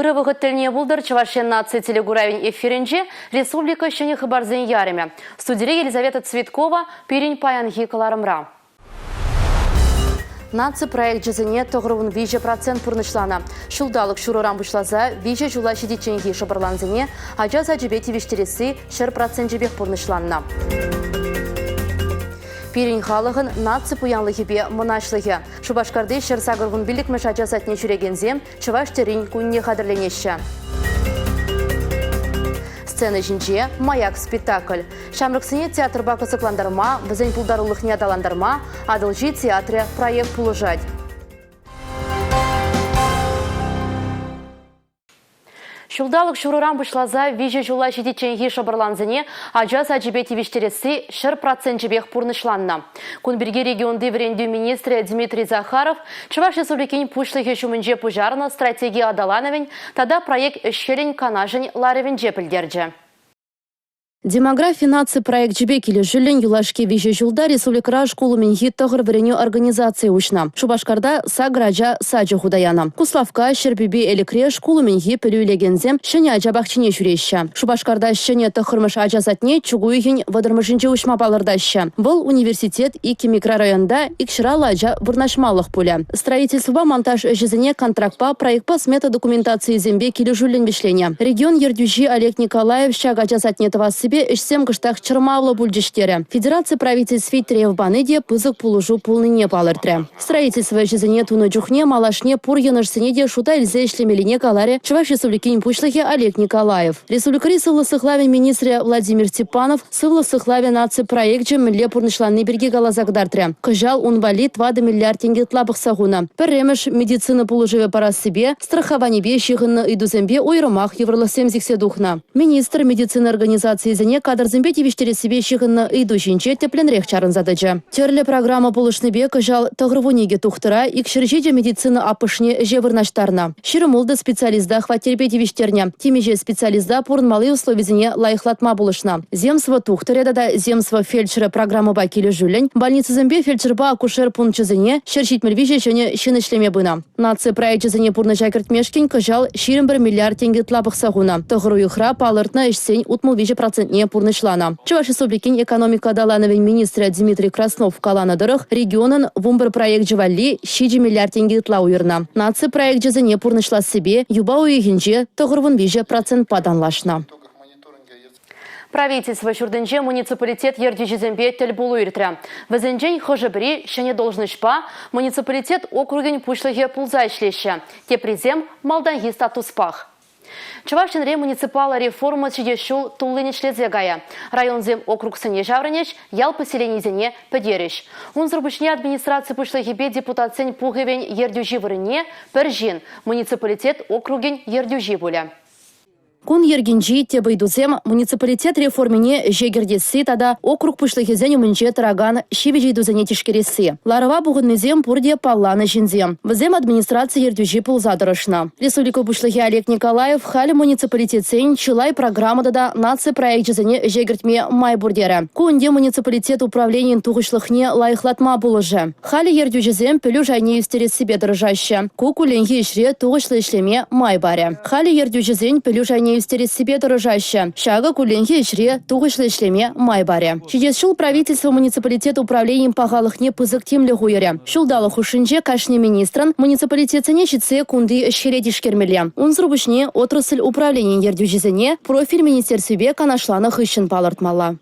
Ырӑ вӑхӑт тӗлне пултӑр Чӑваш Ен наци телекуравӗн эфирӗнче республика ҫӗнӗ хыпарсен ярӑмӗ. Студире Елизавета Цветкова пирӗн паянхи кӑларӑмра. Наци проекчӗсене 93% пурнӑҫланӑ. Ҫулталӑк ҫурӑран пуҫласа виҫӗ ҫула ҫитичченхи шӑпӑрлансене ача сачӗпе тивӗҫтересси 100 проценчӗпех пурнӑҫланнӑ. Пирӗн халӑхӑн наци пуянлӑхӗпе мӑнаҫлӑхӗ. Шупашкарти 185-мӗш ача садне ҫӳрекенсем чӑваш тӗррин кунне хатӗрленеҫҫӗ. Сцена ҫинче «Маяк» спектакль. Ҫамрӑксене театрпа кӑсӑклантарма, вӗсен пултарулӑхне аталантарма Атӑлҫи театрӗ проект пулӑшать. Ҫулталӑк ҫурӑран пуҫласа виҫӗ ҫула ҫитичченхи шӑпӑрлансене ача сачӗпе тивӗҫтересси 100 проценчӗпех пурнӑҫланнӑ. Кун пирки регионти вӗрентӳ министрӗ Дмитрий Захаров Чӑваш Республикин Пуҫлӑхӗ ҫумӗнче пуҫарнӑ стратеги аталанӑвӗн тата проект ӗҫ-хӗлӗн канашӗн ларӑвӗнче пӗлтерчӗ. Демографи наци проекчӗпе килӗшӳллӗн юлашки виҫӗ ҫулта республикӑра шкул умӗнхи тӑхӑр вӗренӳ организацийӗ уҫнӑ. Шупашкарта сакӑр ача сачӗ хута янӑ. Куславкка, Ҫӗрпӳпе Элӗкре шкул умӗнхи пӗлӳ илекенсем ҫӗнӗ ача пахчине ҫӳреҫҫӗ. Шупашкарта ҫӗнӗ тӑххӑрмӗш ача садне чӳк уйӑхӗн вӑтӑрмӗшӗнче уҫма палӑртаҫҫӗ. Вӑл университет иккӗ микрорайонта икҫӗр ача вырнаҫмалӑх пулӗ. Строительствӑпа монтаж ӗҫӗсене контрактпа, проектпа смета документацийӗсемпе килӗшӳллӗн вӗҫленӗ. Регион ертӳҫи Олег Николаев ҫак ача садне тӑвассипе ӗҫсем кӑштах чӑрмавлӑ пулчӗҫ терӗ. Федераци правительстви тӗрев пани те пысӑк пулӑшу пулнине палӑртрӗ. Строительство ӗҫӗсене тунӑ чухне малашне пур йӑнӑшсене те шута илсе ӗҫлемеллине каларӗ Чӑваш Республикин Пуҫлӑхӗ Олег Николаев. Республикӑри сывлӑх сыхлавӗн министрӗ Владимир Степанов Сывлӑх сыхлавӗ наци проекчӗ мӗнле пурнӑҫланни пирки каласа кӑтартрӗ. Кӑҫал ун валли 4 миллиард тенкӗ ытла пӑхса хунӑ. Пӗрремӗш медицина пулӑшӑвӗ парассипе, страхованипе ҫыхӑннӑ ыйтусемпе уйрӑмах йывӑрлӑхсем сиксе тухнӑ. Министр медицина организацийӗсене кадрсемпе тивӗҫтерессипе ҫыхӑннӑ ыйту ҫинче тӗплӗнрех чарӑнса тӑчӗ. Тӗрлӗ программа пулӑшнипе кӑҫал 92 тухтӑра 207 медицина аппӑшне ӗҫе вырнаҫтарнӑ. 26 специалиста хваттерпе тивӗҫтернӗ. Темиҫе специалиста пурӑнмалли условисене лайӑхлатма пулӑшнӑ. Земство тухтӑрӗ тата Земство фельдшерӗ программӑпа килӗшӳллӗн больницӑсемпе фельдшерпа акушер пункчӗсене 173 ҫӗнӗ ҫын ӗҫлеме пынӑ. Наци проекчӗсене пурнӑҫа кӗртмешкӗн кӑҫал 21 миллиард тенкӗ ытла пӑхса хунӑ. Тӑхӑр уйӑхра палӑртнӑ ӗҫсен 63 процентне пурнӑҫланӑ. Чӑваш Республикин экономика аталанӑвӗн министрӗ Дмитрий Краснов каланӑ тӑрӑх, регионӑн 11 проекчӗ валли 7 миллиард тенкӗ ытла уйӑрнӑ. Наци проекчӗсене пурнӑҫлассипе юпа уйӑхӗнче 93 процентпа танлашнӑ. Правительство ҫуртӗнче муниципалитет ертӳҫисемпе тӗл пулу иртрӗ. Вӗсенчен хӑшӗ-пӗри ҫӗнӗ должноҫпа муниципалитет округӗн пуҫлӑхӗ пулса ӗҫлеҫҫӗ, теприсем малтанхи статуспах. Чӑваш Енре муниципаллӑ реформа ҫитес ҫул туллин ӗҫлесе кайӗ. Районсем округсене ҫаврӑнӗҫ, ял поселенийӗсене пӗтерӗҫ. Унсӑр пуҫне администраци пуҫлӑхӗпе депутатсен пухӑвӗн ертӳҫи вырӑнне пӗр ҫын, муниципалитет округӗн ертӳҫи пулӗ. Кун йӗркинчи тӗп ыйтусем муниципалитет реформине ӗҫе кӗртесси тата округ пуҫлӑхӗсен умӗнче тӑракан ҫивӗч ыйтусене тишкересси. Ларӑва пухӑннисем пурте палланӑ ҫынсем. Вӗсем администраци ертӳҫи пулса тӑрӑшнӑ. Республика Пуҫлӑхӗ Олег Николаев халӗ муниципалитетсен чылай программа тата наци проекчӗсене ӗҫе кӗртме май пур терӗ. Ку ӗнтӗ муниципалитет управленийӗн тухӑҫлӑхне лайӑхлатма пулӑшӗ. Халӗ ертӳҫӗсем пӗлӳ шайне ӳстерессипе тӑрӑшаҫҫӗ. Ку кулленхи ӗҫре тухӑҫлӑ ӗҫлеме май парӗ. Халӗ ертӳҫӗсен пӗлӳ шайне ӳстерессипе тӑрӑшаҫҫӗ. Ҫакӑ кулленхи ӗҫре тухӑҫлӑ ӗҫлеме май парӗ. Ҫитес ҫул правительство муниципалитет управленийӗн пахалӑхне пысӑк тимлӗх уйӑрӗ. Ҫулталӑк хушшинче кашни министрӑн муниципалитетсене ҫитсе кунти ӗҫ-хӗле тишкермелле. Унсӑр пуҫне отрасль управленийӗн ертӳҫисене профиль министерствипе канашланӑ хыҫҫӑн палӑртмалла.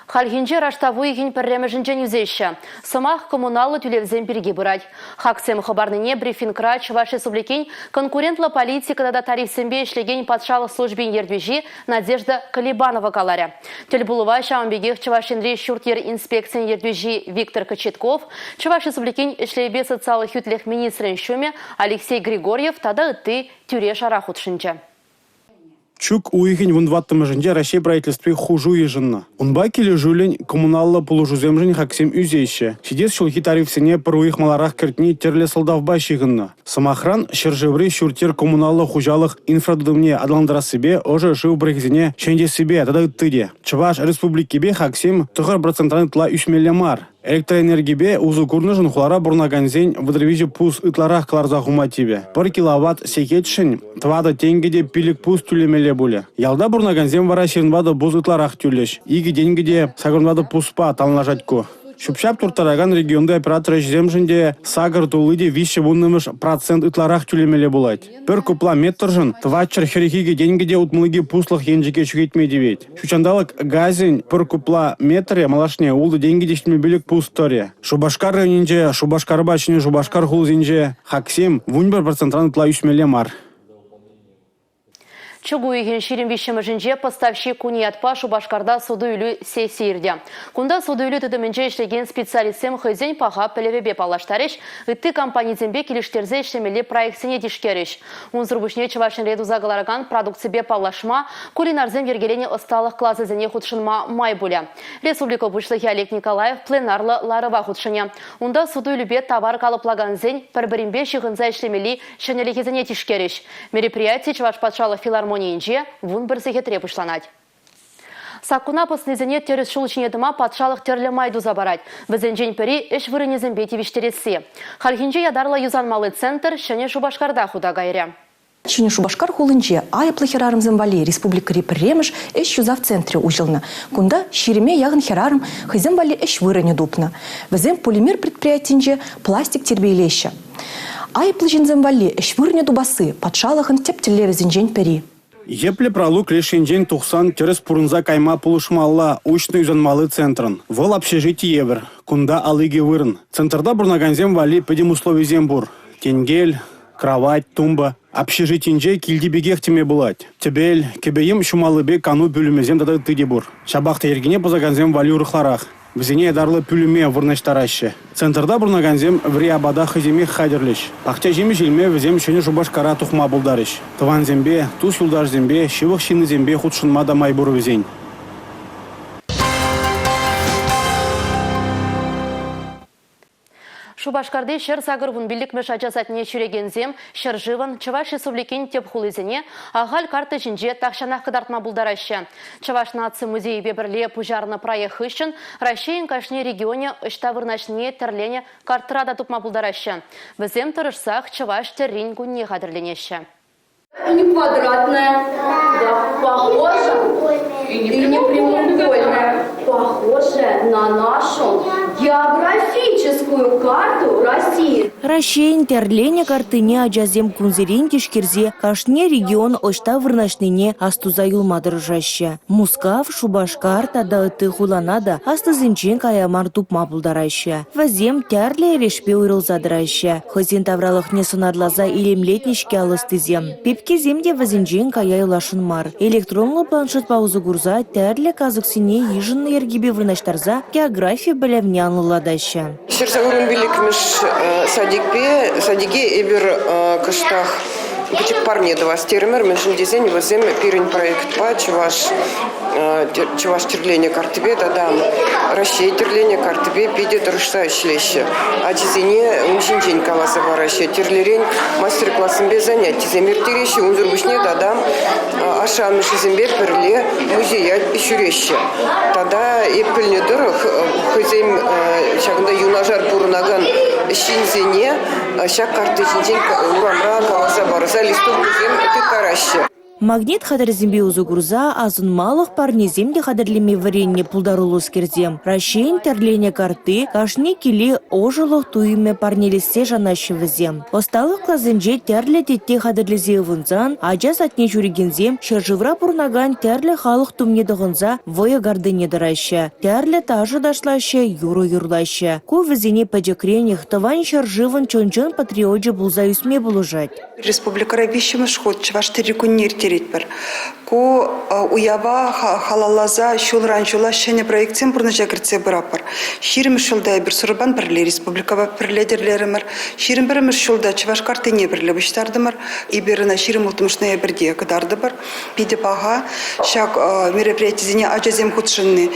Хальхинче раштав уйӑхӗн пӗрремӗшӗнчен ӳсеҫҫӗ. Сӑмах коммуналлӑ тӳлевсем пирки пырать. Хаксем хӑпарнине брифингра Чӑваш Республикин конкурентлӑ политика тата тарифсемпе ӗҫлекен патшалӑх службин ертӳҫи Надежда Колебанова каларӗ. Тӗлпулӑва ҫавӑн пекех Чӑваш Енри ҫурт-йӗр инспекцийӗн ертӳҫи Виктор Кочетков, Чӑваш Республикин ӗҫлевпе социаллӑ хӳтлӗх министрӗн ҫумӗ Алексей Григорьев тата ытти тӳре-шара хутшӑнчӗ. Чӳк уйӑхӗн 14-мӗшӗнче Раҫҫей Правительстви хушу йышӑннӑ. Унпа килӗшӳллӗн коммуналлӑ пулӑшусемшӗн хаксем ӳсеҫҫӗ. Ҫитес ҫулхи тарифсене пӗр уйӑх маларах кӗртни тӗрлӗ сӑлтавпа ҫыхӑннӑ. Сӑмахран, ҫӗршыври ҫурт-йӗр коммуналлӑ хуҫалӑх инфратытӑмне аталантарассипе, ӑшӑ шыв пӑрӑхӗсене ҫӗнетессипе тата ытти те. Чӑваш Республикипе хаксем 9 процентран ытла ӳсмелле мар. Электроэнергипе усӑ курнӑшӑн хулара пурӑнакансен 33 пус ытларах кӑларса хума тивӗ. Пӗр киловатт сехетшӗн 4 тенкӗ те 5 пус тӳлемелле пулӗ. Ялта пурӑнакансем вара 24 пус ытларах тӳлӗҫ. 2 тенкӗ те 84 пуспа танлашать ку. Ҫӳп-ҫап турттаракан регионти оператор ӗҫӗсемшӗн те 8,3 процент ытларах тӳлемелле пулать. Пӗр кубла метршӑн 442 тенкӗ те 62 пуслӑх енчӗке ҫӳхетме тивет. Ҫут ҫанталӑк газӗн пӗр кубла метрӗ малашне 6 тенкӗ те 75 пус тӑрӗ. Шупашкар районӗнче, Шупашкарпа Ҫӗнӗ Шупашкар хулисенче хаксем 11 процентран ытла ӳсмелле мар. Чӳк уйӑхӗн 23-мӗшӗнче поставщик кунӗ ятпа Шупашкарта суту-илӳ сессийӗ иртӗ. Кунта суту-илӳ тытӑмӗнче ӗҫлекен специалистсем хӑйсен паха пӗлӗвӗпе паллаштарӗҫ, ытти компанисемпе килӗштерсе ӗҫлемелли проектсене тишкерӗҫ. Унсӑр пуҫне Чӑваш Енре туса кӑларакан продукципе паллашма, кулинарсем йӗркеленӗ ӑсталӑх класӗсене хутшӑнма май пулӗ. Республика Пуҫлӑхӗ Олег Николаев пленарлӑ ларӑва хутшӑнӗ. Унта суту-илӳпе тавар калӑплакансен пӗр-пӗринпе ҫыхӑнса ӗҫлемелли ҫӗнӗлӗхӗсене тишкерӗҫ. Мероприяти Чӑваш патшалӑх филармонийӗнче 11 сехетре пуҫланать. Саккуна пӑснисене тӗрӗс ҫул ҫине тӑма патшалӑх тӗрлӗ май туса парать. Вӗсенчен пӗри ӗҫ вырӑнӗсемпе тивӗҫтересси. Хальхинче ятарлӑ юсанмалли центр Ҫӗнӗ Шупашкарта хута кайрӗ. Ҫӗнӗ Шупашкар хулинче айӑплӑ хӗрарӑмсем валли республикӑри пӗрремӗш ӗҫ юсав центрӗ уҫӑлнӑ. Кунта ҫирӗме яхӑн хӗрарӑм хӑйсем валли ӗҫ вырӑнӗ тупнӑ. Вӗсем полимер предприятинче пластик тирпейлеҫҫӗ. Айӑплӑ ҫынсем валли ӗҫ вырӑнӗ тупасси патшалӑхӑн тӗп тӗллевӗсенчен пӗри. Йӗплӗ пралук леш енчен тухсан тӗрӗс пурӑнса кайма пулӑшмалла уҫнӑ юсанмалли центрӑн. Вӑл общежити евӗр. Кунта 52 вырӑн. Центрта пурӑнакансем валли пӗтӗм условисем пур. Тенкел, кровать, тумба. Общежитинче килти пекех теме пулать. Тӗпел, кӗпе-йӗм ҫумаллипе кану пӳлӗмӗсем тата ытти те пур. Ҫапах та йӗркене пӑсакансем валли урӑхларах. Вӗсене ятарлӑ пӳлӗме вырнаҫтараҫҫӗ. Центрта пурӑнакансем вӗри апата хӑйсемех хатӗрлӗҫ. Пахча ҫимӗҫ илме вӗсем Ҫӗнӗ Шупашкара тухма пултарӗҫ. Тӑвансемпе, тус-юлташсемпе, ҫывӑх ҫыннисемпе хутшӑнма та май пур вӗсен. Шупашкарти 185-мӗш ача садне ҫӳрекенсем ҫӗршывӑн, Чӑваш Республикин тӗп хулисене ахаль карта ҫинче тахҫанах кӑтартма пултараҫҫӗ. Чӑваш наци музейӗпе пӗрле пуҫарнӑ проект хыҫҫӑн Раҫҫейӗн кашни регионӗ ӑҫта вырнаҫнине тӗрленӗ карттӑра та тупма пултараҫҫӗ. Вӗсем тӑрӑшсах чӑваш тӗррин кунне хатӗрленеҫҫӗ. И не квадратная. Да, похожа. И не прямоугольная. Похожая на нашу географическую карту России. Раҫҫейӗн тӗрленӗ карттине ачасем кунсерен тишкерсе кашни регион ӑҫта вырнаҫнине астуса юлма тӑрӑшаҫҫӗ. Мускав, Шупашкар тата ытти хулана та аслисенчен кая мар тупма пултараҫҫӗ. Вӗсем тӗрлӗ эрешпе уйрӑлса тӑраҫҫӗ. Хӑйсен тавралӑхне сӑнарласа илемлетнӗ-ҫке алӑстисем. Пепкесем те вӗсенчен кая юласшӑн мар. Электронлӑ планшетпа усӑ курса тӗрлӗ касӑксене йышӑннӑ йӗркепе вырнаҫтарса географи пӗлӗвне анлӑлатаҫҫӗ. 185-мӗш садикпе садике эпир кӑштах пӗчӗк парне тӑвас терӗмӗр, мӗншӗн тесен вӗсем пирӗн проектпа чӑваш чӑваш тӗрленӗ карттипе тата Раҫҫей тӗрленӗ карттипе питӗ тӑрӑшса ӗҫлеҫҫӗ. Ачисене ун ҫинчен каласа параҫҫӗ. Тӗрлӗрен мастер-классемпе занятисем ирттереҫҫӗ. Унсӑр пуҫне тата ашшӗ-амӑшӗсемпе пӗрле музея ҫӳреҫҫӗ. Тата эп пӗлнӗ тӑрӑх, хӑйсем ҫакӑнта юнашар пурӑнакан ҫынсене ҫак картти ҫинчен урамра каласа парса листовкӑсем тыттараҫҫӗ. Магнит хатӗрӗсемпе усӑ курса асӑнмалӑх парнесем те хатӗрлеме вӗреннӗ пултаруллӑскерсем. Раҫҫейӗн тӗрленӗ картти кашни киле ӑшӑлӑх туйӑмӗ парнелессе шанаҫҫӗ вӗсем. Ӑсталӑх класӗнче тӗрлӗ тетте хатӗрлесе ывӑнсан ача садне ҫӳрекенсем ҫӗршывра пурӑнакан тӗрлӗ халӑх тумне тӑхӑнса вӑйӑ картине тӑраҫҫӗ, тӗрлӗ ташӑ ташлаҫҫӗ, юрӑ юрлаҫҫӗ. Ку вӗсене пӗчӗкренех Тӑван ҫӗршывӑн чӑн-чӑн патриочӗ пулса ӳсме пулӑшать. Республикӑра виҫҫӗмӗш хут Чӑваш тӗрри кунне ирттеретпӗр. Ку уява халалласа ҫулран-ҫула ҫӗнӗ проектсем пурнӑҫа кӗртсе пыратпӑр. Ҫирӗммӗш ҫулта эпир Сурӑпан пӗрле республикӑпа пӗрле тӗрлерӗмӗр. 21-мӗш ҫулта Чӑваш карттине пӗрле пуҫтартӑмӑр. Эпир ӑна 26-мӗш ноябрьте кӑтартӑпӑр. Питӗ паха ҫак мероприятисене ачасем хутшӑнни.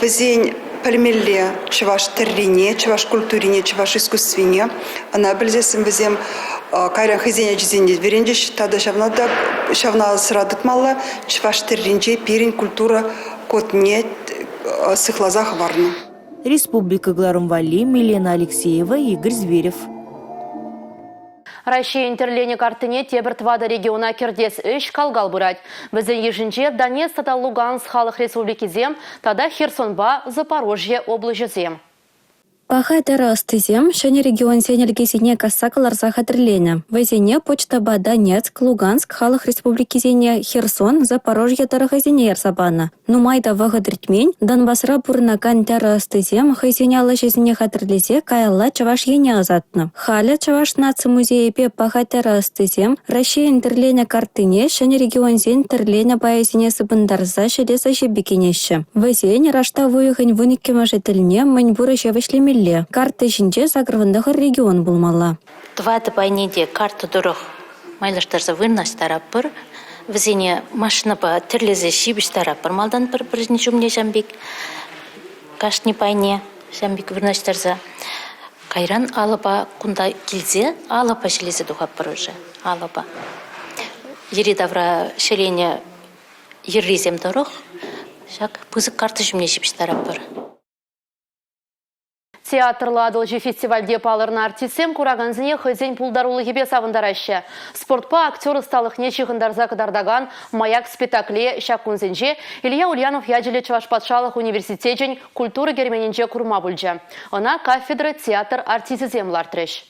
Вӗсен пӗлмелле чӑваш тӗррине, чӑваш культурине, чӑваш искусствине. Ӑна пӗлсессӗн вӗсем кайран хӑйсен ачисене вӗрентӗҫ тата ҫавна та ҫавна асра тытмалла. Чӑваш тӗрринче пирӗн культура кодне сыхласа хӑварнӑ. Республика кӑларӑм валли Милена Алексеева, Игорь Зверев. Раҫҫейӗн тӗрленӗ карттине тепӗр тӑватӑ региона кӗртес ӗҫ кал-кал пырать. Вӗсен йышӗнче Донецк тата Луганск халӑх республикисем тата Херсонпа Запорожье облаҫӗсем. Паха тӗрӗ ӑстисем ҫӗнӗ регионсен ӗлкисене касса кӑларса хатӗрленӗ. Вӗсене почтӑпа Донецк, Луганск халӑх республикисене, Херсон, Запорожье тӑрӑхӗсене ярса панӑ. Нумай та вӑхӑт иртмен, Донбасра пурӑнакан тӗрӗ ӑстисем хӑйсен ал ӗҫӗсене хатӗрлесе каялла Чӑваш Ене ӑсатнӑ. Халӗ Чӑваш наци музейӗпе паха тӗрӗ ӑстисем Раҫҫейӗн тӗрленӗ карттине ҫӗнӗ регионсен тӗрленӗ пайӗсене сыпӑнтарса ҫӗлес ӗҫе пикенеҫҫӗ. Вӗсен раштав уйӑхӗн 12-мӗшӗ тӗлне мӗн пур ӗҫе вӗҫлемелле. Карта ҫинче 89 регион пулмалла. Тӑватӑ пайне те карта тӑрӑх майлаштарса вырнаҫтаратпӑр. Вӗсене машинӑпа тӗрлесе ҫыпӑҫтаратпӑр малтан пӗр-пӗрин ҫумне ҫам пек кашни пайне ҫам пек вырнаҫтарса. Кайран алӑпа кунта килсе алӑпа ҫӗлесе тухатпӑр уже, алӑпа. Йӗри-тавра ҫӗленӗ йӗррисем тӑрӑх ҫак пысӑк карта ҫумне ҫыпӑҫтаратпӑр. Театрлӑ Атӑлҫи фестивальте палӑрнӑ артистсем куракансене хӑйсен пултарулӑхӗпе савӑнтараҫҫӗ. Спортпа актер ӑсталӑхне ҫыхӑнтарса кӑтартакан «Маяк» спектакле ҫак кунсенче Илья Ульянов ячӗллӗ Чӑваш патшалӑх университечӗн культура керменӗнче курма пулчӗ. Ӑна кафедра театр артисчӗсем лартрӗҫ.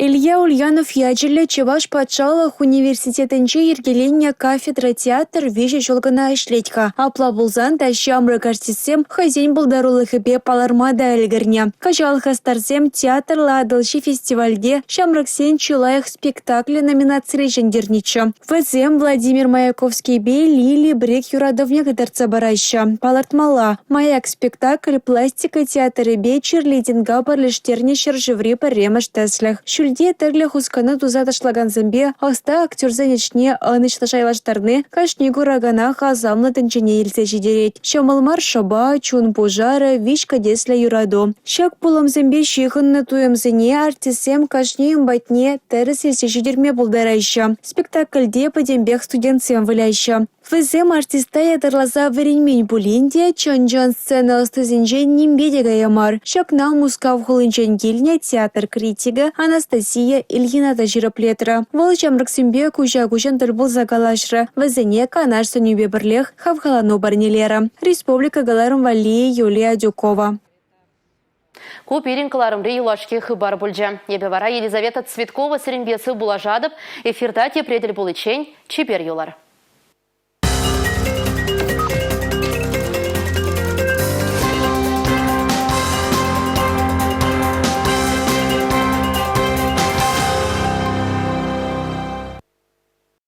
Илья Ульянов ячӗллӗ Чӑваш патшалӑх университетӗнче йӗркеленнӗ кафедра театр виҫӗ ҫул кӑна ӗҫлет-ха. Апла пулсан та ҫамрӑк артистсем хӑйсен пултарулӑхӗпе палӑрма та ӗлкӗрнӗ. Кӑҫал хастарсем «Театрлӑ Атӑлҫи» фестивальте «Ҫамрӑксен чи лайӑх спектаклӗ» номинацире ҫӗнтернӗччӗ. Вӗсем Владимир Маяковскийпе Лили Брик юратӑвне кӑтартса параҫҫӗ. Палӑртмалла, «Маяк» спектакль пластика театрӗпе чирлидинга пӗрлештернӗ ҫӗршыври пӗрремӗш тӗслӗх. Ҫӳлте тӗрлӗ хускану туса ташлакансемпе ӑста актерсен ӗҫне ӑнӑҫлӑ шайлаштарни кашни кураканах асамлӑ тӗнчене илсе ҫитерет. Ҫӑмӑл мар шӑпа, чун пушарӗ, виҫ кӗтеслӗ юрату. Ҫак пулӑмсемпе ҫыхӑннӑ туйӑмсене артистсем кашнийӗн патне тӗрӗс илсе ҫитерме пултараҫҫӗ. Спектакльте пӗтӗмпех студентсем выляҫҫӗ. Вӗсем артиста ятарласа вӗренмен пулин те чӑн-чӑн сцена ӑстисенчен нимпе те кая мар. Ҫакна Мускав хулинчен килнӗ театр критикӗ Анастасия Ильина та ҫирӗплетрӗ. Вӑл ҫамрӑксемпе куҫа-куҫӑн тӗл пулса калаҫрӗ, вӗсене канаш-сӗнӳпе пӗрлех хавхалану парнелерӗ. Республика кӑларӑм валли Юлия Адюкова. Ку пирӗн кӑларӑмри юлашки хыпар пулчӗ. Эпӗ вара Елизавета Цветкова сирӗнпе сывпуллашатӑп. Эфирта тепре тӗл пуличчен чипер юлӑр.